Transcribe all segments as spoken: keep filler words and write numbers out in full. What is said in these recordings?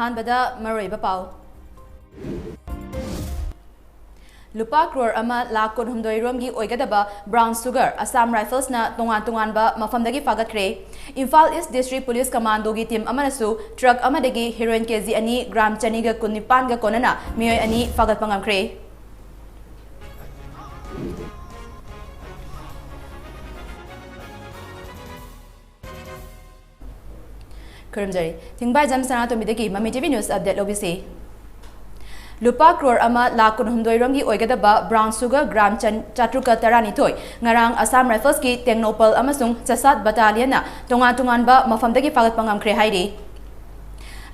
ꯑꯍꯥꯟꯕꯗ ꯃꯔꯨꯑꯣꯏꯕ ꯄꯥꯎ꯫ ꯂꯨꯄꯥ ꯀ꯭ꯔꯣꯔ ꯑꯃ ꯂꯥꯈ ꯀꯨꯟꯍꯨꯝꯗꯣꯏ ꯔꯣꯝꯒꯤ ꯑꯣꯏꯒꯗꯕ brown sugar Assam Riflesꯅ ꯇꯣꯉꯥꯟ ꯇꯣꯉꯥꯟꯕ ꯃꯐꯝꯗꯒꯤ ꯐꯥꯒꯠꯈ꯭ꯔꯦ꯫ ꯏꯝꯐꯥꯜ East District Police Commandoꯒꯤ team ꯑꯃꯅꯁꯨ truck ꯑꯃꯗꯒꯤ heroin ꯀꯦ ꯖꯤ ꯑꯅꯤ gram ꯆꯅꯤꯒ ꯀꯨꯟꯅꯤꯄꯥꯟꯒ ꯀꯣꯟꯅꯅ ꯃꯤꯑꯣꯏ ꯑꯅꯤ ꯐꯥꯒꯠꯄ ꯉꯝꯈ꯭ꯔꯦ꯫ ꯈꯨꯔꯨꯝꯖꯔꯤ꯫ ꯊꯤꯡꯕꯥꯏꯖꯝ ꯁꯅꯥꯇꯣꯝꯕꯤꯗꯒꯤ ꯃꯃꯤ TV news update ꯂꯧꯕꯤꯁꯤ꯫ ꯂꯨꯄꯥ ꯀ꯭ꯔꯣꯔ ꯑꯃ ꯂꯥꯈ ꯀꯨꯟꯍꯨꯝꯗꯣꯏ ꯔꯣꯝꯒꯤ ꯑꯣꯏꯒꯗꯕ brown sugar gram ꯆꯥꯇ꯭ꯔꯨꯛꯀ ꯇꯔꯥꯅꯤꯊꯣꯏ ꯉꯔꯥꯡ Assam Riflesꯀꯤ ꯇꯦꯡꯅꯧꯄꯜ ꯑꯃꯁꯨꯡ ꯆꯁꯥꯠ battalionꯅ ꯇꯣꯉꯥꯟ ꯇꯣꯉꯥꯟꯕ ꯃꯐꯝꯗꯒꯤ ꯐꯥꯒꯠꯄ ꯉꯝꯈ꯭ꯔꯦ ꯍꯥꯏꯔꯤ꯫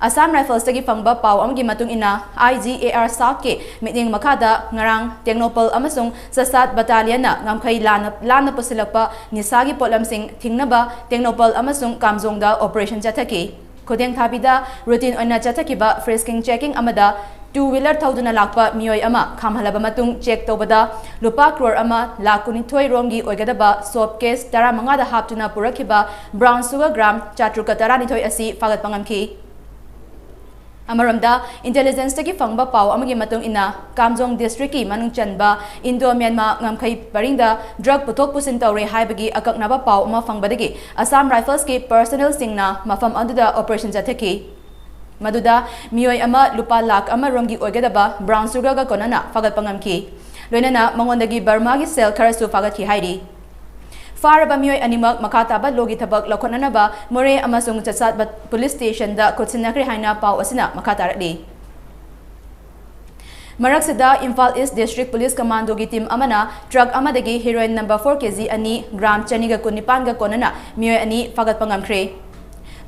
Assam Riflesꯇꯒꯤ ꯐꯪꯕ ꯄꯥꯎ ꯑꯃꯒꯤ ꯃꯇꯨꯡ ꯏꯟꯅ, I G A R Southꯀꯤ ꯃꯤꯠꯌꯦꯡ ꯃꯈꯥꯗ ꯉꯔꯥꯡ ꯇꯦꯡꯅꯧꯄꯜ ꯑꯃꯁꯨꯡ ꯆꯁꯥꯠ battalionꯅ ꯉꯝꯈꯩ ꯂꯥꯟꯅ, ꯂꯥꯟꯅ ꯄꯨꯁꯤꯜꯂꯛꯄ ꯅꯤꯁꯥꯒꯤ ꯄꯣꯠꯂꯝꯁꯤꯡ ꯊꯤꯡꯅꯕ ꯇꯦꯡꯅꯧꯄꯜ ꯑꯃꯁꯨꯡ ꯀꯥꯝꯖꯣꯡꯗ operation ꯆꯠꯊꯈꯤ꯫ ꯈꯨꯗꯦꯡ ꯊꯥꯕꯤꯗ routine ꯑꯣꯏꯅ ꯆꯠꯊꯈꯤꯕ frisking checking ꯑꯃꯗ two wheeler ꯊꯧꯗꯨꯅ ꯂꯥꯛꯄ ꯃꯤꯑꯣꯏ ꯑꯃ ꯈꯥꯝꯍꯜꯂꯕ ꯃꯇꯨꯡ check ꯇꯧꯕꯗ ꯂꯨꯄꯥ ꯀ꯭ꯔꯣꯔ ꯑꯃ ꯂꯥꯈ ꯀꯨꯟꯅꯤꯊꯣꯏ ꯔꯣꯝꯒꯤ ꯑꯣꯏꯒꯗꯕ soap case ꯇꯔꯥꯃꯉꯥꯗ ꯍꯥꯞꯇꯨꯅ ꯄꯨꯔꯛꯈꯤꯕ brown sugar gram ꯆꯥꯇ꯭ꯔꯨꯛꯀ ꯇꯔꯥꯅꯤꯊꯣꯏ ꯑꯁꯤ ꯐꯥꯒꯠꯄ ꯉꯝꯈꯤ꯫ ꯑꯃꯔꯣꯝꯗ, intelligenceꯇꯒꯤ ꯐꯪꯕ ꯄꯥꯎ ꯑꯃꯒꯤ ꯃꯇꯨꯡ ꯏꯟꯅ, ꯀꯥꯝꯖꯣꯡ districtꯀꯤ ꯃꯅꯨꯡ ꯆꯟꯕ Indo-Myanmar ꯉꯝꯈꯩ ꯄꯔꯤꯡꯗ drug ꯄꯨꯊꯣꯛ ꯄꯨꯁꯤꯟ ꯇꯧꯔꯦ ꯍꯥꯏꯕꯒꯤ ꯑꯀꯛꯅꯕ ꯄꯥꯎ ꯑꯃ ꯐꯪꯕꯗꯒꯤ Assam Riflesꯀꯤ personnelꯁꯤꯡꯅ ꯃꯐꯝ ꯑꯗꯨꯗ operation ꯆꯠꯊꯈꯤ꯫ ꯃꯗꯨꯗ ꯃꯤꯑꯣꯏ ꯑꯃ ꯂꯨꯄꯥ ꯂꯥꯈ ꯑꯃ ꯔꯣꯝꯒꯤ ꯑꯣꯏꯒꯗꯕ brown sugarꯒ ꯀꯣꯟꯅꯅ ꯐꯥꯒꯠꯄ ꯉꯝꯈꯤ꯫ ꯂꯣꯏꯅꯅ ꯃꯉꯣꯟꯗꯒꯤ Burmaꯒꯤ ꯁꯦꯜ ꯈꯔꯁꯨ ꯐꯥꯒꯠꯈꯤ ꯍꯥꯏꯔꯤ꯫ ꯐꯥꯔꯕ ꯃꯤꯑꯣꯏ ꯑꯅꯤꯃꯛ ꯃꯈꯥ ꯇꯥꯕ lawꯒꯤ ꯊꯕꯛ ꯂꯧꯈꯠꯅꯅꯕ ꯃꯣꯔꯦ ꯑꯃꯁꯨꯡ ꯆꯆꯥꯠ police stationꯗ ꯈꯨꯠꯁꯤꯟꯅꯈ꯭ꯔꯦ ꯍꯥꯏꯅ ꯄꯥꯎ ꯑꯁꯤꯅ ꯃꯈꯥ ꯇꯥꯔꯛꯂꯤ꯫ ꯃꯔꯛꯁꯤꯗ, ꯏꯝꯐꯥꯜ East District Police Commandoꯒꯤ team ꯑꯃꯅ truck ꯑꯃꯗꯒꯤ heroin number four ꯀꯦ ꯖꯤ ꯑꯅꯤ, gram ꯆꯅꯤꯒ ꯀꯨꯟꯅꯤꯄꯥꯟꯒ ꯀꯣꯟꯅꯅ ꯃꯤꯑꯣꯏ ꯑꯅꯤ ꯐꯥꯒꯠꯄ ꯉꯝꯈ꯭ꯔꯦ꯫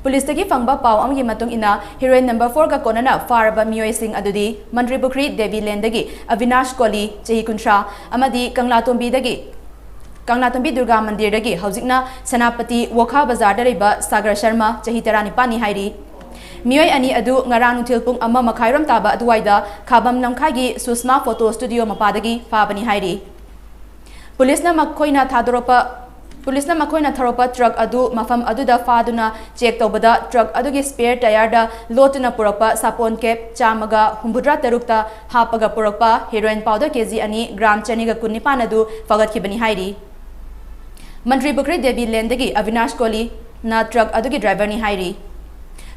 Policeꯇꯒꯤ ꯐꯪꯕ ꯄꯥꯎ ꯑꯃꯒꯤ ꯃꯇꯨꯡ ꯏꯟꯅ, heroin number fourꯒ ꯀꯣꯟꯅꯅ ꯐꯥꯔꯕ ꯃꯤꯑꯣꯏꯁꯤꯡ ꯑꯗꯨꯗꯤ ꯃꯟꯇ꯭ꯔꯤꯄꯨꯈ꯭ꯔꯤ Devi Laneꯗꯒꯤ ꯑꯕꯤꯅꯥꯁ ꯀꯣꯂꯤ, ꯆꯍꯤ ꯀꯨꯟꯊ꯭ꯔꯥ, ꯑꯃꯗꯤ ꯀꯪꯂꯥꯇꯣꯝꯕꯤꯗꯒꯤ, ꯀꯪꯂꯥꯇꯣꯝꯕꯤ ꯗꯨꯔꯒꯥ ꯃꯟꯗꯤꯔꯗꯒꯤ ꯍꯧꯖꯤꯛꯅ ꯁꯦꯅꯥꯄꯇꯤ ꯋꯣꯈꯥ ꯕꯖꯥꯔꯗ ꯂꯩꯕ ꯁꯥꯒꯔ ꯁꯔꯃ, ꯆꯍꯤ ꯇꯔꯥꯅꯤꯄꯥꯟꯅꯤ ꯍꯥꯏꯔꯤ꯫ ꯃꯤꯑꯣꯏ ꯑꯅꯤ ꯑꯗꯨ ꯉꯔꯥꯡ ꯅꯨꯡꯊꯤꯜ ꯄꯨꯡ ꯑꯃ ꯃꯈꯥꯏꯔꯣꯝ ꯇꯥꯕ ꯑꯗꯨꯋꯥꯏꯗ ꯈꯥꯕꯝ ꯂꯝꯈꯥꯏꯒꯤ ꯁꯨꯁꯃꯥ photo studio ꯃꯄꯥꯗꯒꯤ ꯐꯥꯕꯅꯤ ꯍꯥꯏꯔꯤ꯫ Policeꯅ ꯃꯈꯣꯏꯅ ꯊꯥꯗꯣꯔꯛꯄ, ꯄꯨꯂꯤꯁꯅ ꯃꯈꯣꯏꯅ ꯊꯧꯔꯛꯄ ꯇ꯭ꯔꯛ ꯑꯗꯨ ꯃꯐꯝ ꯑꯗꯨꯗ ꯐꯥꯗꯨꯅ ꯆꯦꯛ ꯇꯧꯕꯗ, ꯇ꯭ꯔꯛ ꯑꯗꯨꯒꯤ ꯁ꯭ꯄꯦꯌꯔ ꯇꯌꯥꯔꯗ ꯂꯣꯠꯇꯨꯅ ꯄꯨꯔꯛꯄ ꯁꯥꯄꯣꯟ ꯀꯦꯞ ꯆꯥꯝꯃꯒ ꯍꯨꯝꯐꯨꯇꯔꯥ ꯇꯔꯨꯛꯇ ꯍꯥꯞꯄꯒ ꯄꯨꯔꯛꯄ ꯍꯦꯔꯣꯏꯟ powder ꯀꯦꯖꯤ ꯑꯅꯤ, ꯒ꯭ꯔꯥꯝ ꯆꯅꯤꯒ ꯀꯨꯟꯅꯤꯄꯥꯟ ꯑꯗꯨ ꯐꯥꯒꯠꯈꯤꯕꯅꯤ ꯍꯥꯏꯔꯤ꯫ ꯃꯟꯇ꯭ꯔꯤ ꯄꯨꯈ꯭ꯔꯤ ꯗꯦꯕꯤ ꯂꯦꯟꯗꯒꯤ ꯑꯕꯤꯅꯥꯁ ꯀꯣꯂꯤꯅ ꯇ꯭ꯔꯛ ꯑꯗꯨꯒꯤ ꯗ꯭ꯔꯥꯏꯚꯔꯅꯤ ꯍꯥꯏꯔꯤ꯫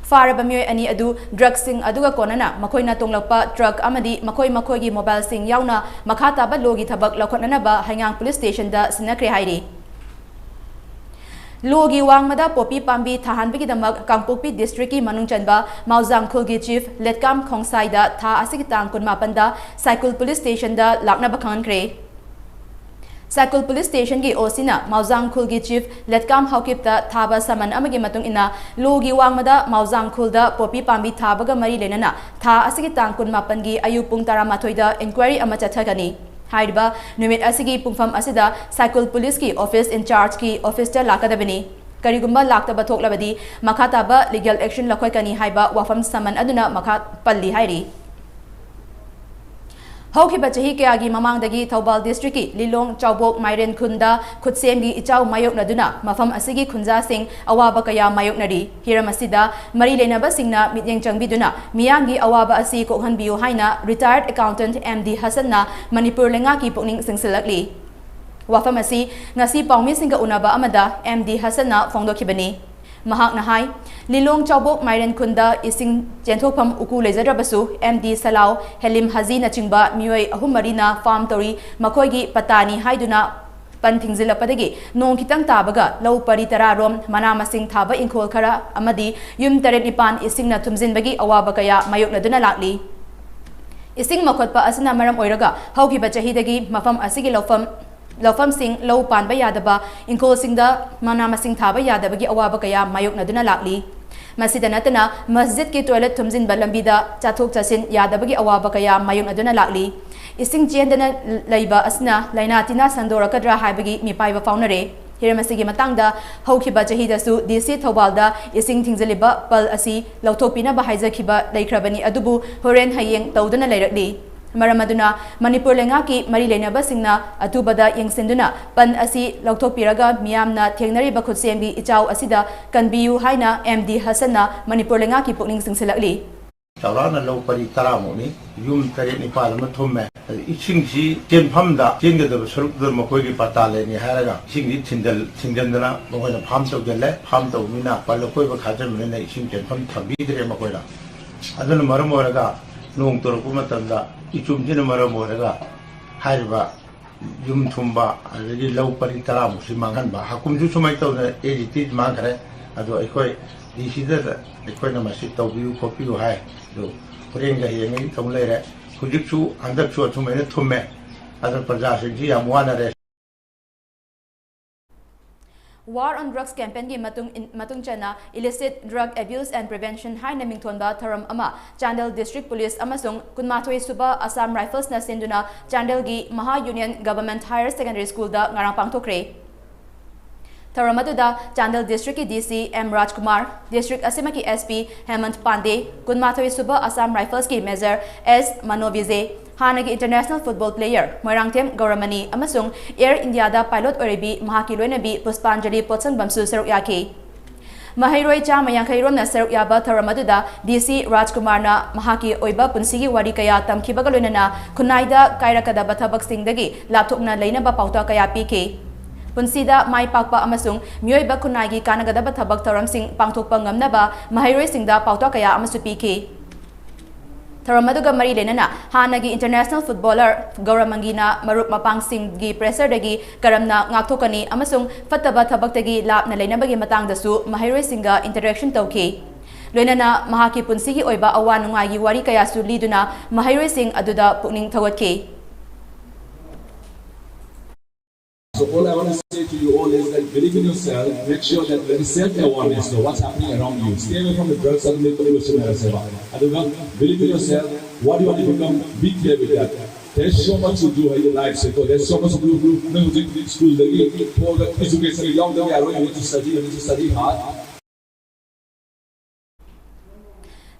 ꯐꯥꯔꯕ ꯃꯤꯑꯣꯏ ꯑꯅꯤ ꯑꯗꯨ ꯗ꯭ꯔꯒꯁꯤꯡ ꯑꯗꯨꯒ ꯀꯣꯟꯅꯅ ꯃꯈꯣꯏꯅ ꯇꯣꯡꯂꯛꯄ ꯇ꯭ꯔꯛ ꯑꯃꯗꯤ ꯃꯈꯣꯏ ꯃꯈꯣꯏꯒꯤ ꯃꯣꯕꯥꯏꯜꯁꯤꯡ ꯌꯥꯎꯅ ꯃꯈꯥ ꯇꯥꯕ ꯂꯣꯒꯤ ꯊꯕꯛ ꯂꯧꯈꯠꯅꯅꯕ ꯍꯩꯉꯥꯡ ꯄꯨꯂꯤꯁ ꯁ꯭ꯇꯦꯁꯟꯗ ꯁꯤꯟꯅꯈ꯭ꯔꯦ ꯍꯥꯏꯔꯤ꯫ ꯂꯣꯒꯤ ꯋꯥꯡꯃꯗ ꯄꯣꯄꯤ ꯄꯥꯝꯕꯤ ꯊꯥꯍꯟꯕꯒꯤꯗꯃꯛ ꯀꯥꯡꯄꯣꯛꯄꯤ ꯗꯤꯁꯇ꯭ꯔꯤꯛꯀꯤ ꯃꯅꯨꯡ ꯆꯟꯕ ꯃꯥꯎꯖꯥꯡꯈꯨꯜꯒꯤ ꯆꯤꯐ ꯂꯦꯠꯀꯥꯝ ꯈꯣꯡꯁꯥꯏꯗ ꯊꯥ ꯑꯁꯤꯒꯤ ꯇꯥꯡ ꯀꯨꯟꯃꯥꯄꯟꯗ ꯁꯥꯏꯀꯨꯜ ꯄꯨꯂꯤꯁ ꯁ꯭ꯇꯦꯁꯟꯗ ꯂꯥꯛꯅꯕ ꯈꯪꯍꯟꯈ꯭ꯔꯦ꯫ ꯁꯥꯏꯀꯨꯜ ꯄꯨꯂꯤꯁ ꯁ꯭ꯇꯦꯁꯟꯒꯤ ꯑꯣꯁꯤꯅ ꯃꯥꯎꯖꯥꯡꯈꯨꯜꯒꯤ ꯆꯤꯐ ꯂꯦꯠꯀꯥꯝ ꯍꯥꯎꯀꯤꯞꯇ ꯊꯥꯕ ꯁꯃꯟ ꯑꯃꯒꯤ ꯃꯇꯨꯡ ꯏꯟꯅ, ꯂꯣꯒꯤ ꯋꯥꯡꯃꯗ ꯃꯥꯎꯖꯥꯡꯈꯨꯜꯗ ꯄꯣꯄꯤ ꯄꯥꯝꯕꯤ ꯊꯥꯕꯒ ꯃꯔꯤ ꯂꯩꯅꯅ ꯊꯥ ꯑꯁꯤꯒꯤ ꯇꯥꯡ ꯀꯨꯟꯃꯥꯄꯟꯒꯤ ꯑꯌꯨꯛ ꯄꯨꯡ ꯇꯔꯥꯃꯥꯊꯣꯏꯗ ꯏꯟꯀ꯭ꯋꯥꯏꯔꯤ ꯑꯃ ꯆꯠꯊꯒꯅꯤ꯫ ꯍꯥꯏꯔꯤꯕ ꯅꯨꯃꯤꯠ ꯑꯁꯤꯒꯤ ꯄꯨꯡꯐꯝ ꯑꯁꯤꯗ ꯁꯥꯏꯀꯨꯜ ꯄꯨꯂꯤꯁꯀꯤ ꯑꯣꯐꯤꯁ ꯏꯟꯆꯥꯔꯖꯀꯤ ꯑꯣꯐꯤꯁꯇ ꯂꯥꯛꯀꯗꯕꯅꯤ꯫ ꯀꯔꯤꯒꯨꯝꯕ ꯂꯥꯛꯇꯕ ꯊꯣꯛꯂꯕꯗꯤ ꯃꯈꯥ ꯇꯥꯕ ꯂꯤꯒꯦꯜ ꯑꯦꯛꯁꯟ ꯂꯧꯈꯠꯀꯅꯤ ꯍꯥꯏꯕ ꯋꯥꯐꯝ ꯁꯃꯟ ꯑꯗꯨꯅ ꯃꯈꯥ ꯄꯜꯂꯤ ꯍꯥꯏꯔꯤ꯫ ꯍꯧꯈꯤꯕ ꯆꯍꯤ ꯀꯌꯥꯒꯤ ꯃꯃꯥꯡꯗꯒꯤ ꯊꯧꯕꯥꯜ ꯗꯤꯁꯇ꯭ꯔꯤꯛꯀꯤ ꯂꯤꯂꯣꯡ ꯆꯥꯎꯕꯣꯛ ꯃꯥꯏꯔꯦꯟ ꯈꯨꯟꯗ ꯈꯨꯠꯁꯦꯝꯒꯤ ꯏꯆꯥꯎ ꯃꯥꯌꯣꯛꯅꯗꯨꯅ ꯃꯐꯝ ꯑꯁꯤꯒꯤ ꯈꯨꯟꯖꯥꯁꯤꯡ ꯑꯋꯥꯕ ꯀꯌꯥ ꯃꯥꯌꯣꯛꯅꯔꯤ꯫ ꯍꯤꯔꯝ ꯑꯁꯤꯗ ꯃꯔꯤ ꯂꯩꯅꯕꯁꯤꯡꯅ ꯃꯤꯠꯌꯦꯡ ꯆꯪꯕꯤꯗꯨꯅ ꯃꯤꯌꯥꯝꯒꯤ ꯑꯋꯥꯕ ꯑꯁꯤ ꯀꯣꯛꯍꯟꯕꯤꯌꯨ ꯍꯥꯏꯅ retired accountant M D ꯍꯁꯟꯅ Manipur ꯂꯩꯉꯥꯛꯀꯤ ꯄꯨꯛꯅꯤꯡ ꯆꯤꯡꯁꯤꯜꯂꯛꯂꯤ꯫ ꯋꯥꯐꯝ ꯑꯁꯤ ꯉꯁꯤ ꯄꯥꯎꯃꯤꯁꯤꯡꯒ ꯎꯅꯕ ꯑꯃꯗ M D ꯍꯁꯟꯅ ꯐꯣꯡꯗꯣꯛꯈꯤꯕꯅꯤ꯫ ꯃꯍꯥꯛꯅ ꯍꯥꯏ, ꯂꯤꯂꯣꯡ ꯆꯥꯎꯕꯣꯛ ꯃꯥꯏꯔꯦꯟ ꯈꯨꯟꯗ ꯏꯁꯤꯡ ꯆꯦꯟꯊꯣꯛꯐꯝ ꯎꯀꯨ ꯂꯩꯖꯗ꯭ꯔꯕꯁꯨ, M D ꯁꯂꯥꯎ, ꯍꯦꯂꯤꯝ ꯍꯖꯤꯅꯆꯤꯡꯕ ꯃꯤꯑꯣꯏ ꯑꯍꯨꯝ ꯃꯔꯤꯅ ꯐꯥꯔꯝ ꯇꯧꯔꯤ, ꯃꯈꯣꯏꯒꯤ ꯄꯇꯥꯅꯤ ꯍꯥꯏꯗꯨꯅ ꯄꯟ ꯊꯤꯡꯖꯤꯜꯂꯛꯄꯗꯒꯤ ꯅꯣꯡ ꯈꯤꯇꯪ ꯇꯥꯕꯒ ꯂꯧ ꯄꯔꯤ ꯇꯔꯥꯔꯣꯝ, ꯃꯅꯥ ꯃꯁꯤꯡ ꯊꯥꯕ ꯏꯪꯈꯣꯜ ꯈꯔ ꯑꯃꯗꯤ ꯌꯨꯝ ꯇꯔꯦꯠ ꯅꯤꯄꯥꯟ ꯏꯁꯤꯡꯅ ꯊꯨꯝꯖꯤꯟꯕꯒꯤ ꯑꯋꯥꯕ ꯀꯌꯥ ꯃꯥꯌꯣꯛꯅꯗꯨꯅ ꯂꯥꯛꯂꯤ꯫ ꯏꯁꯤꯡ ꯃꯈꯣꯠꯄ ꯑꯁꯤꯅ ꯃꯔꯝ ꯑꯣꯏꯔꯒ ꯍꯧꯈꯤꯕ ꯆꯍꯤꯗꯒꯤ ꯃꯐꯝ ꯑꯁꯤꯒꯤ ꯂꯧꯐꯝ, ꯂꯧꯐꯝꯁꯤꯡ ꯂꯧ ꯄꯥꯟꯕ ꯌꯥꯗꯕ, ꯏꯪꯈꯣꯜꯁꯤꯡꯗ ꯃꯅꯥ ꯃꯁꯤꯡ ꯊꯥꯕ ꯌꯥꯗꯕꯒꯤ ꯑꯋꯥꯕ ꯀꯌꯥ ꯃꯥꯌꯣꯛꯅꯗꯨꯅ ꯂꯥꯛꯂꯤ꯫ ꯃꯁꯤꯗ ꯅꯠꯇꯅ ꯃꯁꯖꯤꯗꯀꯤ ꯇꯣꯏꯂꯦꯠ ꯊꯨꯝꯖꯤꯟꯕ ꯂꯝꯕꯤꯗ ꯆꯠꯊꯣꯛ ꯆꯠꯁꯤꯟ ꯌꯥꯗꯕꯒꯤ ꯑꯋꯥꯕ ꯀꯌꯥ ꯃꯥꯌꯣꯛꯅꯗꯨꯅ ꯂꯥꯛꯂꯤ꯫ ꯏꯁꯤꯡ ꯆꯦꯟꯗꯅ ꯂꯩꯕ ꯑꯁꯤꯅ ꯂꯥꯏꯅꯥ ꯇꯤꯟꯅ ꯁꯟꯗꯣꯔꯛꯀꯗ꯭ꯔꯥ ꯍꯥꯏꯕꯒꯤ ꯃꯤꯄꯥꯏꯕ ꯐꯥꯎꯅꯔꯦ꯫ ꯍꯤꯔꯝ ꯑꯁꯤꯒꯤ ꯃꯇꯥꯡꯗ ꯍꯧꯈꯤꯕ ꯆꯍꯤꯗꯁꯨ D C ꯊꯧꯕꯥꯜꯗ ꯏꯁꯤꯡ ꯊꯤꯡꯖꯤꯜꯂꯤꯕ ꯄꯜ ꯑꯁꯤ ꯂꯧꯊꯣꯛꯄꯤꯅꯕ ꯍꯥꯏꯖꯈꯤꯕ ꯂꯩꯈ꯭ꯔꯕꯅꯤ, ꯑꯗꯨꯕꯨ ꯍꯣꯔꯦꯟ ꯍꯌꯦꯡ ꯇꯧꯗꯨꯅ ꯂꯩꯔꯛꯂꯤ꯫ ꯃꯔꯝ ꯑꯗꯨꯅ ꯃꯅꯤꯄꯨꯔ ꯂꯩꯉꯥꯛꯀꯤ ꯃꯔꯤ ꯂꯩꯅꯕꯁꯤꯡꯅ ꯑꯊꯨꯕꯗ ꯌꯦꯡꯁꯤꯟꯗꯨꯅ ꯄꯟ ꯑꯁꯤ ꯂꯧꯊꯣꯛꯄꯤꯔꯒ ꯃꯤꯌꯥꯝꯅ ꯊꯦꯡꯅꯔꯤꯕ ꯈꯨꯠꯁꯦꯝꯒꯤ ꯏꯆꯥꯎ ꯑꯁꯤꯗ ꯀꯟꯕꯤꯌꯨ ꯍꯥꯏꯅ ꯑꯦꯝ ꯗꯤ ꯍꯁꯟꯅ ꯃꯅꯤꯄꯨꯔ ꯂꯩꯉꯥꯛꯀꯤ ꯄꯨꯛꯅꯤꯡ ꯆꯤꯡꯁꯤꯜꯂꯛꯂꯤ꯫ ꯆꯥꯎꯔꯥꯛꯅ ꯂꯧ ꯄꯔꯤ ꯇꯔꯥꯃꯨꯛꯅꯤ꯫ ꯌꯨꯝ ꯇꯔꯦꯠ ꯅꯤꯄꯥꯜ ꯑꯃ ꯊꯨꯝꯃꯦ꯫ ꯑꯗ ꯏꯁꯤꯡꯁꯤ ꯆꯦꯟꯐꯝꯗ ꯆꯦꯟꯒꯗꯕ ꯁꯔꯨꯛꯇꯨꯗ ꯃꯈꯣꯏꯒꯤ ꯄꯇꯥ ꯂꯩꯅꯤ ꯍꯥꯏꯔꯒ ꯏꯁꯤꯡꯁꯤ ꯊꯤꯟꯖꯜ-, ꯊꯤꯡꯖꯤꯟꯗꯅ ꯃꯈꯣꯏꯅ ꯐꯥꯝ ꯇꯧꯁꯤꯜꯂꯦ꯫ ꯐꯥꯝ ꯇꯧꯕꯅꯤꯅ ꯄꯜ ꯑꯀꯣꯏꯕ ꯈꯥꯖꯤꯟꯕꯅꯤꯅ ꯏꯁꯤꯡ ꯆꯦꯟꯐꯝ ꯊꯝꯕꯤꯗ꯭ꯔꯦ ꯃꯈꯣꯏꯅ꯫ ꯑꯗꯨꯅ ꯃꯔꯝ ꯑꯣꯏꯔꯒ ꯅꯣꯡ ꯇꯨꯔꯛꯄ ꯃꯇꯝꯗ ꯏꯆꯨꯝꯁꯤꯅ ꯃꯔꯝ ꯑꯣꯏꯔꯒ ꯍꯥꯏꯔꯤꯕ ꯌꯨꯝ ꯊꯨꯝꯕ, ꯑꯗꯒꯤ ꯂꯧ ꯄꯔꯤ ꯇꯔꯥꯃꯨꯛꯁꯤ ꯃꯥꯡꯍꯟꯕ꯫ ꯍꯥꯀꯨꯝꯁꯨ ꯁꯨꯃꯥꯏꯅ ꯇꯧꯗꯅ ꯑꯦ ꯖꯤ ꯇꯤ ꯃꯥꯡꯈ꯭ꯔꯦ꯫ ꯑꯗꯣ ꯑꯩꯈꯣꯏ ꯗꯤ ꯁꯤꯗ ꯑꯩꯈꯣꯏꯅ ꯃꯁꯤ ꯇꯧꯕꯤꯌꯨ ꯈꯣꯠꯄꯤꯌꯨ ꯍꯥꯏ꯫ ꯑꯗꯨ ꯍꯣꯔꯦꯟꯒ ꯍꯌꯦꯡꯒ ꯇꯧ ꯂꯩꯔꯦ꯫ ꯍꯧꯖꯤꯛꯁꯨ ꯍꯟꯗꯛꯁꯨ ꯑꯁꯨꯃꯥꯏꯅ ꯊꯨꯝꯃꯦ꯫ ꯑꯗꯣ ꯄ꯭ꯔꯖꯥꯁꯤꯡꯁꯤ ꯌꯥꯝ ꯋꯥꯅꯔꯦ꯫ War on Drugs campaignꯒꯤ ꯃꯇꯨꯡ ꯏꯟ-, ꯃꯇꯨꯡ ꯆꯟꯅ Illicit Drug Abuse and Prevention ꯍꯥꯏꯅ ꯃꯤꯡꯊꯣꯟꯕ ꯊꯧꯔꯝ ꯑꯃ ꯆꯥꯟꯗꯦꯜ District Police ꯑꯃꯁꯨꯡ ꯀꯨꯟꯃꯥꯊꯣꯏ ꯁꯨꯕ Assam Riflesꯅ ꯁꯤꯟꯗꯨꯅ ꯆꯥꯟꯗꯦꯜꯒꯤ ꯃꯍꯥ Union Government Higher Secondary Schoolꯗ ꯉꯔꯥꯡ ꯄꯥꯡꯊꯣꯛꯈ꯭ꯔꯦ꯫ ꯊꯧꯔꯝ ꯑꯗꯨꯗ ꯆꯥꯟꯗꯦꯜ Districtꯀꯤ D C M ꯔꯥꯖꯀꯨꯃꯥꯔ, district ꯑꯁꯤꯃꯛꯀꯤ S P ꯍꯦꯃꯟꯠ ꯄꯥꯟꯗꯦ, ꯀꯨꯟꯃꯥꯊꯣꯏ ꯁꯨꯕ Assam Riflesꯀꯤ Major S ꯃꯅꯣ ꯕꯤꯖꯦ, ꯍꯥꯟꯅꯒꯤ international football player ꯃꯣꯏꯔꯥꯡꯊꯦꯝ ꯒꯧꯔꯃꯅꯤ ꯑꯃꯁꯨꯡ Air Indiaꯗ pilot ꯑꯣꯏꯔꯤꯕꯤ ꯃꯍꯥꯛꯀꯤ ꯂꯣꯏꯅꯕꯤ ꯄꯨꯁꯄꯥꯟꯖꯂꯤ ꯄꯣꯠꯁꯪꯕꯝꯁꯨ ꯁꯔꯨꯛ ꯌꯥꯈꯤ꯫ ꯃꯍꯩꯔꯣꯏ ꯆꯥꯝꯃ ꯌꯥꯡꯈꯩ ꯔꯣꯝꯅ ꯁꯔꯨꯛ ꯌꯥꯕ ꯊꯧꯔꯝ ꯑꯗꯨꯗ D C ꯔꯥꯖꯀꯨꯃꯥꯔꯅ ꯃꯍꯥꯛꯀꯤ ꯑꯣꯏꯕ ꯄꯨꯟꯁꯤꯒꯤ ꯋꯥꯔꯤ ꯀꯌꯥ ꯇꯝꯈꯤꯕꯒ ꯂꯣꯏꯅꯅ ꯈꯨꯟꯅꯥꯏꯗ ꯀꯥꯏꯔꯛꯀꯗꯕ ꯊꯕꯛꯁꯤꯡꯗꯒꯤ ꯂꯥꯞꯊꯣꯛꯅ ꯂꯩꯅꯕ ꯄꯥꯎꯇꯥꯛ ꯀꯌꯥ ꯄꯤꯈꯤ꯫ ꯄꯨꯟꯁꯤꯗ ꯃꯥꯏ ꯄꯥꯛꯄ ꯑꯃꯁꯨꯡ ꯃꯤꯑꯣꯏꯕ ꯈꯨꯟꯅꯥꯏꯒꯤ ꯀꯥꯟꯅꯒꯗꯕ ꯊꯕꯛ ꯊꯧꯔꯝꯁꯤꯡ ꯄꯥꯡꯊꯣꯛꯄ ꯉꯝꯅꯕ ꯃꯍꯩꯔꯣꯏꯁꯤꯡꯗ ꯄꯥꯎꯇꯥꯛ ꯀꯌꯥ ꯑꯃꯁꯨ ꯄꯤꯈꯤ꯫ ꯊꯧꯔꯝ ꯑꯗꯨꯒ ꯃꯔꯤ ꯂꯩꯅꯅ ꯍꯥꯟꯅꯒꯤ international footballer ꯒꯧꯔꯃꯅꯤꯅ ꯃꯔꯨꯞ ꯃꯄꯥꯡꯁꯤꯡꯒꯤ pressureꯗꯒꯤ ꯀꯔꯝꯅ ꯉꯥꯛꯊꯣꯛꯀꯅꯤ ꯑꯃꯁꯨꯡ ꯐꯠꯇꯕ ꯊꯕꯛꯇꯒꯤ ꯂꯥꯞꯅ ꯂꯩꯅꯕꯒꯤ ꯃꯇꯥꯡꯗꯁꯨ ꯃꯍꯩꯔꯣꯏꯁꯤꯡꯒ interaction ꯇꯧꯈꯤ꯫ ꯂꯣꯏꯅꯅ ꯃꯍꯥꯛꯀꯤ ꯄꯨꯟꯁꯤꯒꯤ ꯑꯣꯏꯕ ꯑꯋꯥ ꯅꯨꯡꯉꯥꯏꯒꯤ ꯋꯥꯔꯤ ꯀꯌꯥꯁꯨ ꯂꯤꯗꯨꯅ ꯃꯍꯩꯔꯣꯏꯁꯤꯡ ꯑꯗꯨꯗ ꯄꯨꯛꯅꯤꯡ ꯊꯧꯒꯠꯈꯤ꯫ So all I want to say to you all is that believe in yourself, make sure that there is self-awareness of what's happening around you. Stay away from the drugs and the pollution, et cetera. ꯑꯗꯨꯒ believe in yourself, what you want to become, be clear with that. There's so much to do in your life, so there's so much to do. ꯅꯣꯏ ꯍꯧꯖꯤꯛ ꯁ꯭ꯀꯨꯜꯗꯒꯤ ꯊꯣꯛꯑꯒ education ꯌꯥꯎꯗꯕ ꯌꯥꯔꯣꯏ, you need to study, you need to study hard.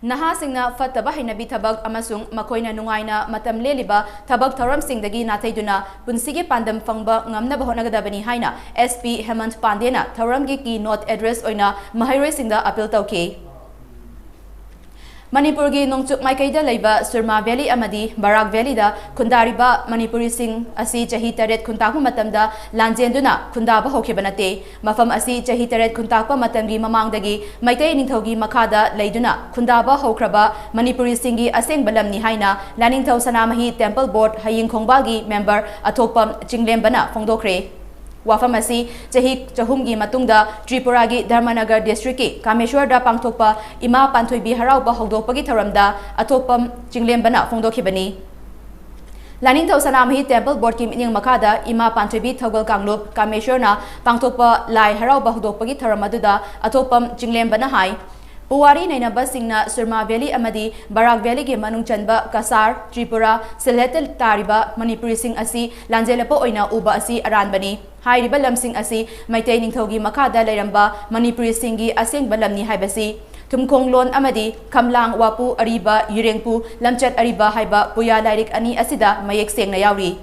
ꯅꯍꯥꯁꯤꯡꯅ ꯐꯠꯇꯕ ꯍꯩꯅꯕꯤ ꯊꯕꯛ ꯑꯃꯁꯨꯡ ꯃꯈꯣꯏꯅ ꯅꯨꯡꯉꯥꯏꯅ ꯃꯇꯝ ꯂꯦꯜꯂꯤꯕ ꯊꯕꯛ ꯊꯧꯔꯝꯁꯤꯡꯗꯒꯤ ꯅꯥꯊꯩꯗꯨꯅ ꯄꯨꯟꯁꯤꯒꯤ ꯄꯥꯟꯗꯝ ꯐꯪꯕ ꯉꯝꯅꯕ ꯍꯣꯠꯅꯒꯗꯕꯅꯤ ꯍꯥꯏꯅ S P ꯍꯦꯃꯟꯠ ꯄꯥꯟꯗꯦꯅ ꯊꯧꯔꯝꯒꯤ keynote address ꯑꯣꯏꯅ ꯃꯍꯩꯔꯣꯏꯁꯤꯡꯗ appeal ꯇꯧꯈꯤ꯫ ꯃꯅꯤꯄꯨꯔꯒꯤ ꯅꯣꯡꯆꯨꯞ ꯃꯥꯏꯀꯩꯗ ꯂꯩꯕ ꯁꯨꯔꯃꯥ Valley ꯑꯃꯗꯤ ꯕꯔꯥꯛ Valleyꯗ ꯈꯨꯟꯗꯥꯔꯤꯕ ꯃꯅꯤꯄꯨꯔꯤꯁꯤꯡ ꯑꯁꯤ ꯆꯍꯤ ꯇꯔꯦꯠ ꯈꯨꯟꯇꯥꯛꯄ ꯃꯇꯝꯗ ꯂꯥꯟꯖꯦꯟꯗꯨꯅ ꯈꯨꯟꯗꯥꯕ ꯍꯧꯈꯤꯕ ꯅꯠꯇꯦ꯫ ꯃꯐꯝ ꯑꯁꯤ ꯆꯍꯤ ꯇꯔꯦꯠ ꯈꯨꯟꯇꯥꯛꯄ ꯃꯇꯝꯒꯤ ꯃꯃꯥꯡꯗꯒꯤ ꯃꯩꯇꯩ ꯅꯤꯡꯊꯧꯒꯤ ꯃꯈꯥꯗ ꯂꯩꯗꯨꯅ ꯈꯨꯟꯗꯥꯕ ꯍꯧꯈ꯭ꯔꯕ ꯃꯅꯤꯄꯨꯔꯤꯁꯤꯡꯒꯤ ꯑꯁꯦꯡꯕ ꯂꯝꯅꯤ ꯍꯥꯏꯅ ꯂꯥꯏꯅꯤꯡꯊꯧ ꯁꯅꯥꯃꯍꯤ Temple Board ꯍꯌꯤꯡ ꯈꯣꯡꯕꯥꯜꯒꯤ member ꯑꯊꯣꯛꯄꯝ ꯆꯤꯡꯂꯦꯝꯕꯅ ꯐꯣꯡꯗꯣꯛꯈ꯭ꯔꯦ꯫ ꯋꯥꯐꯝ ꯑꯁꯤ ꯆꯍꯤ ꯆꯍꯨꯝꯒꯤ ꯃꯇꯨꯡꯗ ꯇ꯭ꯔꯤꯄꯨꯔꯥꯒꯤ ꯙꯔꯃꯅꯒꯔ districtꯀꯤ ꯀꯥꯃꯦꯁꯣꯔꯗ ꯄꯥꯡꯊꯣꯛꯄ ꯏꯃꯥ ꯄꯥꯟꯊꯣꯏꯕꯤ ꯍꯔꯥꯎꯕ ꯍꯧꯗꯣꯛꯄꯒꯤ ꯊꯧꯔꯝꯗ ꯑꯊꯣꯛꯄꯝ ꯆꯤꯡꯂꯦꯝꯕꯅ ꯐꯣꯡꯗꯣꯛꯈꯤꯕꯅꯤ꯫ ꯂꯥꯏꯅꯤꯡꯊꯧ ꯁꯅꯥꯃꯍꯤ Temple Boardꯀꯤ ꯃꯤꯠꯌꯦꯡ ꯃꯈꯥꯗ ꯏꯃꯥ ꯄꯥꯟꯊꯣꯏꯕꯤ ꯊꯧꯒꯜ ꯀꯥꯡꯂꯨꯞ ꯀꯥꯃꯦꯁꯣꯔꯅ ꯄꯥꯡꯊꯣꯛꯄ ꯂꯥꯏ ꯍꯔꯥꯎꯕ ꯍꯧꯗꯣꯛꯄꯒꯤ ꯊꯧꯔꯝ ꯑꯗꯨꯗ ꯑꯊꯣꯛꯄꯝ ꯆꯤꯡꯂꯦꯝꯕꯅ ꯍꯥꯏ, ꯄꯨꯋꯥꯔꯤ ꯅꯩꯅꯕꯁꯤꯡꯅ ꯁꯨꯔꯃꯥ Valley ꯑꯃꯗꯤ ꯕꯔꯥꯛ Valleyꯒꯤ ꯃꯅꯨꯡ ꯆꯟꯕ ꯀꯁꯥꯔ, ꯇ꯭ꯔꯤꯄꯨꯔꯥ, ꯁꯤꯜꯍꯦꯠꯇ ꯇꯥꯔꯤꯕ ꯃꯅꯤꯄꯨꯔꯤꯁꯤꯡ ꯑꯁꯤ ꯂꯥꯟꯖꯦꯜꯂꯛꯄ ꯑꯣꯏꯅ ꯎꯕ ꯑꯁꯤ ꯑꯔꯥꯟꯕꯅꯤ꯫ ꯍꯥꯏꯔꯤꯕ ꯂꯝꯁꯤꯡ ꯑꯁꯤ ꯃꯩꯇꯩ ꯅꯤꯡꯊꯧꯒꯤ ꯃꯈꯥꯗ ꯂꯩꯔꯝꯕ ꯃꯅꯤꯄꯨꯔꯤꯁꯤꯡꯒꯤ ꯑꯁꯦꯡꯕ ꯂꯝꯅꯤ ꯍꯥꯏꯕꯁꯤ ꯊꯨꯝꯈꯣꯡꯂꯣꯟ ꯑꯃꯗꯤ ꯈꯝꯂꯥꯡ ꯋꯥꯄꯨ ꯑꯔꯤꯕ, ꯌꯨꯔꯦꯡꯄꯨ ꯂꯝꯆꯠ ꯑꯔꯤꯕ ꯍꯥꯏꯕ ꯄꯨꯌꯥ ꯂꯥꯏꯔꯤꯛ ꯑꯅꯤ ꯑꯁꯤꯗ ꯃꯌꯦꯛ ꯁꯦꯡꯅ ꯌꯥꯎꯔꯤ꯫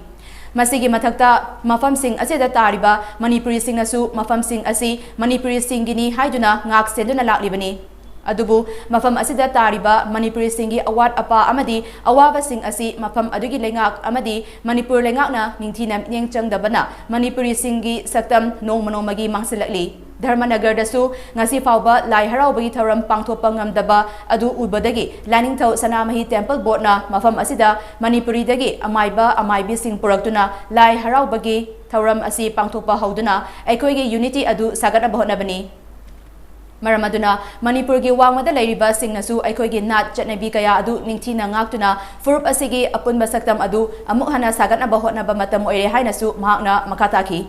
ꯃꯁꯤꯒꯤ ꯃꯊꯛꯇ ꯃꯐꯝꯁꯤꯡ ꯑꯁꯤꯗ ꯇꯥꯔꯤꯕ ꯃꯅꯤꯄꯨꯔꯤꯁꯤꯡꯅꯁꯨ ꯃꯐꯝꯁꯤꯡ ꯑꯁꯤ ꯃꯅꯤꯄꯨꯔꯤꯁꯤꯡꯒꯤꯅꯤ ꯍꯥꯏꯗꯨꯅ ꯉꯥꯛ ꯁꯦꯟꯗꯨꯅ ꯂꯥꯛꯂꯤꯕꯅꯤ꯫ ꯑꯗꯨꯕꯨ ꯃꯐꯝ ꯑꯁꯤꯗ ꯇꯥꯔꯤꯕ ꯃꯅꯤꯄꯨꯔꯤꯁꯤꯡꯒꯤ ꯑꯋꯥꯠ ꯑꯄꯥ ꯑꯃꯗꯤ ꯑꯋꯥꯕꯁꯤꯡ ꯑꯁꯤ ꯃꯐꯝ ꯑꯗꯨꯒꯤ ꯂꯩꯉꯥꯛ ꯑꯃꯗꯤ ꯃꯅꯤꯄꯨꯔ ꯂꯩꯉꯥꯛꯅ ꯅꯤꯡꯊꯤꯅ ꯃꯤꯠꯌꯦꯡ ꯆꯪꯗꯕꯅ ꯃꯅꯤꯄꯨꯔꯤꯁꯤꯡꯒꯤ ꯁꯛꯇꯝ ꯅꯣꯡꯃ ꯅꯣꯡꯃꯒꯤ ꯃꯥꯡꯁꯤꯜꯂꯛꯂꯤ꯫ ꯙꯔꯃꯅꯒꯔꯗꯁꯨ ꯉꯁꯤ ꯐꯥꯎꯕ ꯂꯥꯏ ꯍꯔꯥꯎꯕꯒꯤ ꯊꯧꯔꯝ ꯄꯥꯡꯊꯣꯛꯄ ꯉꯝꯗꯕ ꯑꯗꯨ ꯎꯕꯗꯒꯤ ꯂꯥꯏꯅꯤꯡꯊꯧ ꯁꯅꯥꯃꯍꯤ Temple Boardꯅ ꯃꯐꯝ ꯑꯁꯤꯗ ꯃꯅꯤꯄꯨꯔꯤꯗꯒꯤ ꯑꯃꯥꯏꯕ ꯑꯃꯥꯏꯕꯤꯁꯤꯡ ꯄꯨꯔꯛꯇꯨꯅ ꯂꯥꯏ ꯍꯔꯥꯎꯕꯒꯤ ꯊꯧꯔꯝ ꯑꯁꯤ ꯄꯥꯡꯊꯣꯛꯄ ꯍꯧꯗꯨꯅ ꯑꯩꯈꯣꯏꯒꯤ unity ꯑꯗꯨ ꯁꯥꯒꯠꯅꯕ ꯍꯣꯠꯅꯕꯅꯤ꯫ ꯃꯔꯝ ꯑꯗꯨꯅ ꯃꯅꯤꯄꯨꯔꯒꯤ ꯋꯥꯡꯃꯗ ꯂꯩꯔꯤꯕꯁꯤꯡꯅꯁꯨ ꯑꯩꯈꯣꯏꯒꯤ ꯅꯥꯠ ꯆꯠꯅꯕꯤ ꯀꯌꯥ ꯑꯗꯨ ꯅꯤꯡꯊꯤꯅ ꯉꯥꯛꯇꯨꯅ ꯐꯨꯔꯨꯞ ꯑꯁꯤꯒꯤ ꯑꯄꯨꯟꯕ ꯁꯛꯇꯝ ꯑꯗꯨ ꯑꯃꯨꯛ ꯍꯟꯅ ꯁꯥꯒꯠꯅꯕ ꯍꯣꯠꯅꯕ ꯃꯇꯝ ꯑꯣꯏꯔꯦ ꯍꯥꯏꯅꯁꯨ ꯃꯍꯥꯛꯅ ꯃꯈꯥ ꯇꯥꯈꯤ꯫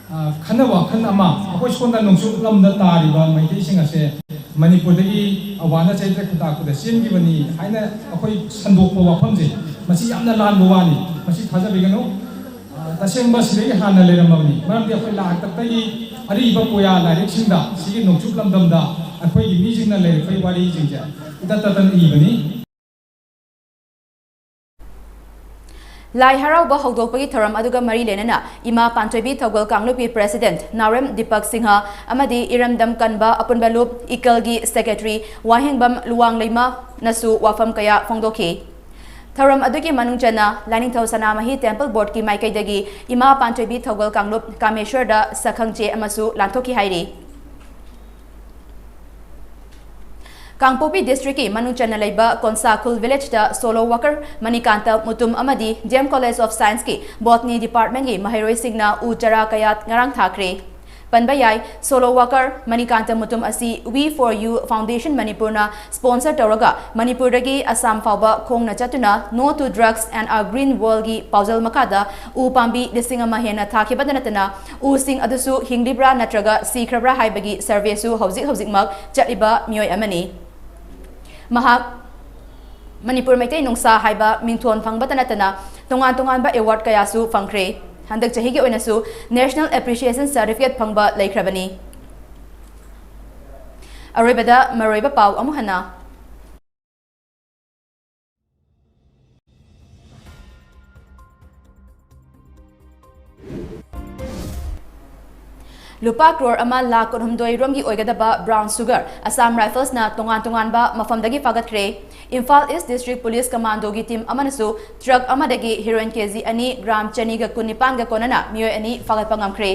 ꯑ, ꯈꯟꯅ ꯋꯥꯈꯜ ꯑꯃ, ꯑꯩꯈꯣꯏ ꯁꯣꯝꯗ ꯅꯣꯡꯆꯨꯞ ꯂꯝꯗ ꯇꯥꯔꯤꯕ ꯃꯩꯇꯩꯁꯤꯡ ꯑꯁꯦ ꯃꯅꯤꯄꯨꯔꯗꯒꯤ ꯑꯋꯥꯅ ꯆꯩꯗ꯭ꯔ ꯈꯨꯟꯇꯥꯛꯄꯗ ꯆꯦꯟꯈꯤꯕꯅꯤ ꯍꯥꯏꯅ ꯑꯩꯈꯣꯏ ꯁꯟꯗꯣꯛꯄ ꯋꯥꯐꯝꯁꯦ, ꯃꯁꯤ ꯌꯥꯝꯅ ꯂꯥꯟꯕ ꯋꯥꯅꯤ꯫ ꯃꯁꯤ ꯊꯥꯖꯕꯤꯒꯅꯨ꯫ ꯑ, ꯇꯁꯦꯡꯕ ꯁꯤꯗꯒꯤ ꯍꯥꯟꯅ ꯂꯩꯔꯝꯃꯕꯅꯤ꯫ ꯃꯔꯝꯗꯤ ꯑꯩꯈꯣꯏ ꯂꯥꯛꯇꯛꯇꯒꯤ ꯑꯔꯤꯕ ꯄꯨꯌꯥ ꯂꯥꯏꯔꯤꯛꯁꯤꯡꯗ ꯁꯤꯒꯤ ꯅꯣꯡꯆꯨꯞ ꯂꯝꯗꯝꯗ ꯑꯩꯈꯣꯏꯒꯤ ꯃꯤꯁꯤꯡꯅ ꯂꯩꯔꯛꯄꯒꯤ ꯋꯥꯔꯤꯁꯤꯡꯁꯦ ꯏꯇꯠ ꯇꯠꯇꯅ ꯏꯕꯅꯤ꯫ ꯂꯥꯏ ꯍꯔꯥꯎꯕ ꯍꯧꯗꯣꯛꯄꯒꯤ ꯊꯧꯔꯝ ꯑꯗꯨꯒ ꯃꯔꯤ ꯂꯩꯅꯅ ꯏꯃꯥ ꯄꯥꯟꯊꯣꯏꯕꯤ ꯊꯧꯒꯜ ꯀꯥꯡꯂꯨꯞꯀꯤ president ꯅꯥꯎꯔꯦꯝ ꯗꯤꯄꯛ ꯁꯤꯡꯍ ꯑꯃꯗꯤ ꯏꯔꯝꯗꯝ ꯀꯟꯕ ꯑꯄꯨꯟꯕ ꯂꯨꯞ ꯏꯀꯜꯒꯤ secretary ꯋꯥꯍꯦꯡꯕꯝ ꯂꯨꯋꯥꯡꯂꯩꯃꯅꯁꯨ ꯋꯥꯐꯝ ꯀꯌꯥ ꯐꯣꯡꯗꯣꯛꯈꯤ꯫ ꯊꯧꯔꯝ ꯑꯗꯨꯒꯤ ꯃꯅꯨꯡ ꯆꯟꯅ ꯂꯥꯏꯅꯤꯡꯊꯧ ꯁꯅꯥꯃꯍꯤ temple boardꯀꯤ ꯃꯥꯏꯀꯩꯗꯒꯤ ꯏꯃꯥ ꯄꯥꯟꯊꯣꯏꯕꯤ ꯊꯧꯒꯜ ꯀꯥꯡꯂꯨꯞ ꯀꯥꯃꯦꯁꯣꯔꯗ ꯁꯛꯈꯪꯆꯦ ꯑꯃꯁꯨ ꯂꯥꯟꯊꯣꯛꯈꯤ ꯍꯥꯏꯔꯤ꯫ ꯀꯥꯡꯄꯣꯛꯄꯤ districtꯀꯤ ꯃꯅꯨꯡ ꯆꯟꯅ ꯂꯩꯕ ꯀꯣꯟꯁꯥꯈꯨꯜ villageꯇ social worker ꯃꯅꯤꯀꯥꯟꯇ ꯃꯨꯇꯨꯝ ꯑꯃꯗꯤ D M College of Scienceꯀꯤ botany departmentꯀꯤ ꯃꯍꯩꯔꯣꯏꯁꯤꯡꯅ ꯎ ꯆꯥꯔꯥ ꯀꯌꯥ ꯉꯔꯥꯡ ꯊꯥꯈ꯭ꯔꯦ꯫ ꯄꯟꯕ ꯌꯥꯏ, social worker ꯃꯅꯤꯀꯥꯟꯇ ꯃꯨꯇꯨꯝ ꯑꯁꯤ We For You Foundation ꯃꯅꯤꯄꯨꯔꯅ sponsor ꯇꯧꯔꯒ ꯃꯅꯤꯄꯨꯔꯗꯒꯤ ꯑꯁꯥꯝ ꯐꯥꯎꯕ ꯈꯣꯡꯅ ꯆꯠꯇꯨꯅ No to Drugs and a Green Worldꯒꯤ ꯄꯥꯎꯖꯦꯜ ꯃꯈꯥꯗ ꯎ ꯄꯥꯝꯕꯤ ꯂꯤꯁꯤꯡ ꯑꯃ ꯍꯦꯟꯅ ꯊꯥꯈꯤꯕꯇ ꯅꯠꯇꯅ ꯎꯁꯤꯡ ꯑꯗꯨꯁꯨ ꯍꯤꯡꯂꯤꯕ꯭ꯔꯥ ꯅꯠꯇ꯭ꯔꯒ ꯁꯤꯈ꯭ꯔꯕ꯭ꯔꯥ ꯍꯥꯏꯕꯒꯤ surveyꯁꯨ ꯍꯧꯖꯤꯛ ꯍꯧꯖꯤꯛꯃꯛ ꯆꯠꯂꯤꯕ ꯃꯤꯑꯣꯏ ꯑꯃꯅꯤ꯫ ꯃꯍꯥꯛ ꯃꯅꯤꯄꯨꯔ ꯃꯩꯇꯩ ꯅꯨꯡꯁꯥ ꯍꯥꯏꯕ ꯃꯤꯡꯊꯣꯟ ꯐꯪꯕꯇ ꯅꯠꯇꯅ ꯇꯣꯉꯥꯟ ꯇꯣꯉꯥꯟꯕ award ꯀꯌꯥꯁꯨ ꯐꯪꯈ꯭ꯔꯦ꯫ ꯍꯟꯗꯛ ꯆꯍꯤꯒꯤ ꯑꯣꯏꯅꯁꯨ National Appreciation Certificate ꯐꯪꯕ ꯂꯩꯈ꯭ꯔꯕꯅꯤ꯫ ꯑꯔꯣꯏꯕꯗ ꯃꯔꯨꯑꯣꯏꯕ ꯄꯥꯎ ꯑꯃꯨꯛ ꯍꯟꯅ꯫ ꯂꯨꯄꯥ ꯀ꯭ꯔꯣꯔ ꯑꯃ ꯂꯥꯈ ꯀꯨꯟꯍꯨꯝꯗꯣꯏ ꯔꯣꯝꯒꯤ ꯑꯣꯏꯒꯗꯕ brown sugar Assam Riflesꯅ ꯇꯣꯉꯥꯟ ꯇꯣꯉꯥꯟꯕ ꯃꯐꯝꯗꯒꯤ ꯐꯥꯒꯠꯈ꯭ꯔꯦ꯫ ꯏꯝꯐꯥꯜ East District Police Commandoꯒꯤ team ꯑꯃꯅꯁꯨ truck ꯑꯃꯗꯒꯤ heroin K G ꯑꯅꯤ, gram ꯆꯅꯤꯒ ꯀꯨꯟꯅꯤꯄꯥꯟꯒ ꯀꯣꯟꯅꯅ ꯃꯤꯑꯣꯏ ꯑꯅꯤ ꯐꯥꯒꯠꯄ ꯉꯝꯈ꯭ꯔꯦ꯫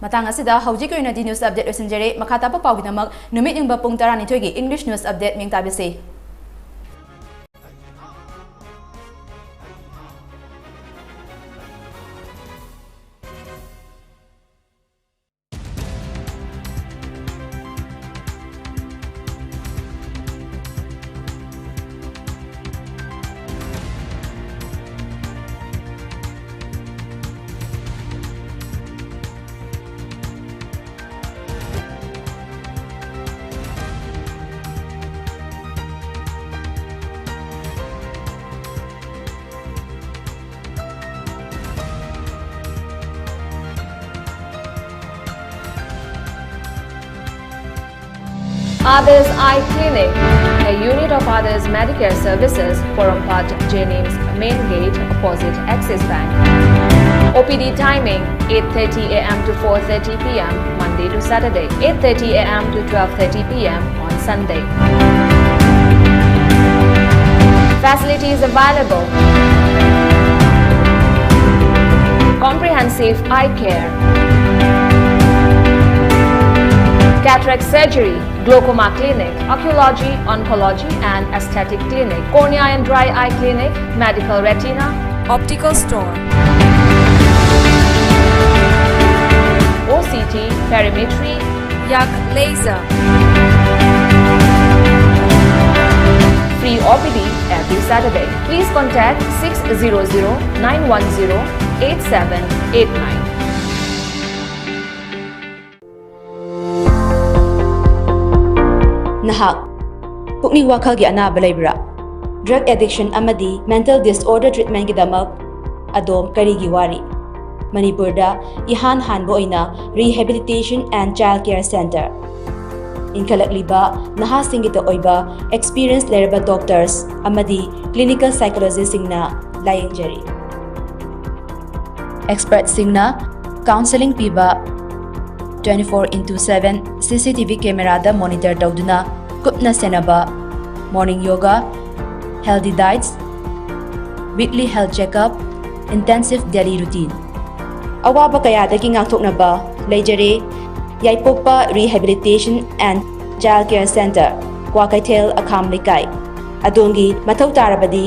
ꯃꯇꯥꯡ ꯑꯁꯤꯗ ꯍꯧꯖꯤꯛꯀꯤ ꯑꯣꯏꯅꯗꯤ news update ꯂꯣꯏꯁꯤꯟꯖꯔꯦ꯫ ꯃꯈꯥ ꯇꯥꯕ ꯄꯥꯎꯒꯤꯗꯃꯛ ꯅꯨꯃꯤꯠ ꯌꯨꯡꯕ ꯄꯨꯡ ꯇꯔꯥꯅꯤꯊꯣꯏꯒꯤ English news update ꯃꯤꯡ ꯇꯥꯕꯤꯁꯤ꯫ Others Eye Clinic, a unit of Others Medicare Services, Porompat, Jennings Main Gate, opposite Axis Bank. O P D timing, eight thirty a m to four thirty p m, Monday to Saturday, eight thirty a m to twelve thirty p m on Sunday. Facilities available: comprehensive eye care, cataract surgery, glaucoma clinic, oncology, oncology and aesthetic clinic, cornea and dry eye clinic, medical retina, optical store, O C T, perimetry, yak laser. Free O P D every Saturday. Please contact six zero zero nine one zero eight seven eight nine. ꯅꯍꯥꯛ ꯄꯨꯛꯅꯤꯡ ꯋꯥꯈꯜꯒꯤ ꯑꯅꯥꯕ ꯂꯩꯕ꯭ꯔꯥ? Drug addiction ꯑꯃꯗꯤ mental disorder treatmentꯒꯤꯗꯃꯛ ꯑꯗꯣꯝ ꯀꯔꯤꯒꯤ ꯋꯥꯔꯤ? ꯃꯅꯤꯄꯨꯔꯗ ꯏꯍꯥꯟ ꯍꯥꯟꯕ ꯑꯣꯏꯅ Rehabilitation and Child Care Centre, ꯏꯟꯈꯠꯂꯛꯂꯤꯕ ꯅꯍꯥꯁꯤꯡꯒꯤꯗ ꯑꯣꯏꯕ experience ꯂꯩꯔꯕ doctors ꯑꯃꯗꯤ clinical psychologistꯁꯤꯡꯅ ꯂꯥꯌꯦꯡꯖꯔꯤ꯫ Expertꯁꯤꯡꯅ counselling ꯄꯤꯕ, twenty four into seven C C T V cameraꯗ monitor ꯇꯧꯗꯨꯅ ꯀꯨꯞꯅ ꯁꯦꯟꯅꯕ, morning yoga, healthy diets, weekly health checkup, intensive daily routine꯫ ꯑꯋꯥꯕ ꯀꯌꯥꯗꯒꯤ ꯉꯥꯛꯊꯣꯛꯅꯕ ꯂꯩꯖꯔꯦ ꯌꯥꯏꯄꯣꯛꯄ Rehabilitation and Child Care Centre, Kwakeithel, ꯑꯈꯥꯝ ꯂꯩꯀꯥꯏ꯫ ꯑꯗꯣꯝꯒꯤ ꯃꯊꯧ ꯇꯥꯔꯕꯗꯤ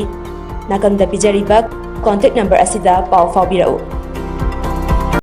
ꯅꯥꯀꯝꯗ ꯄꯤꯖꯔꯤꯕ contact number ꯑꯁꯤꯗ ꯄꯥꯎ ꯐꯥꯎꯕꯤꯔꯛꯎ꯫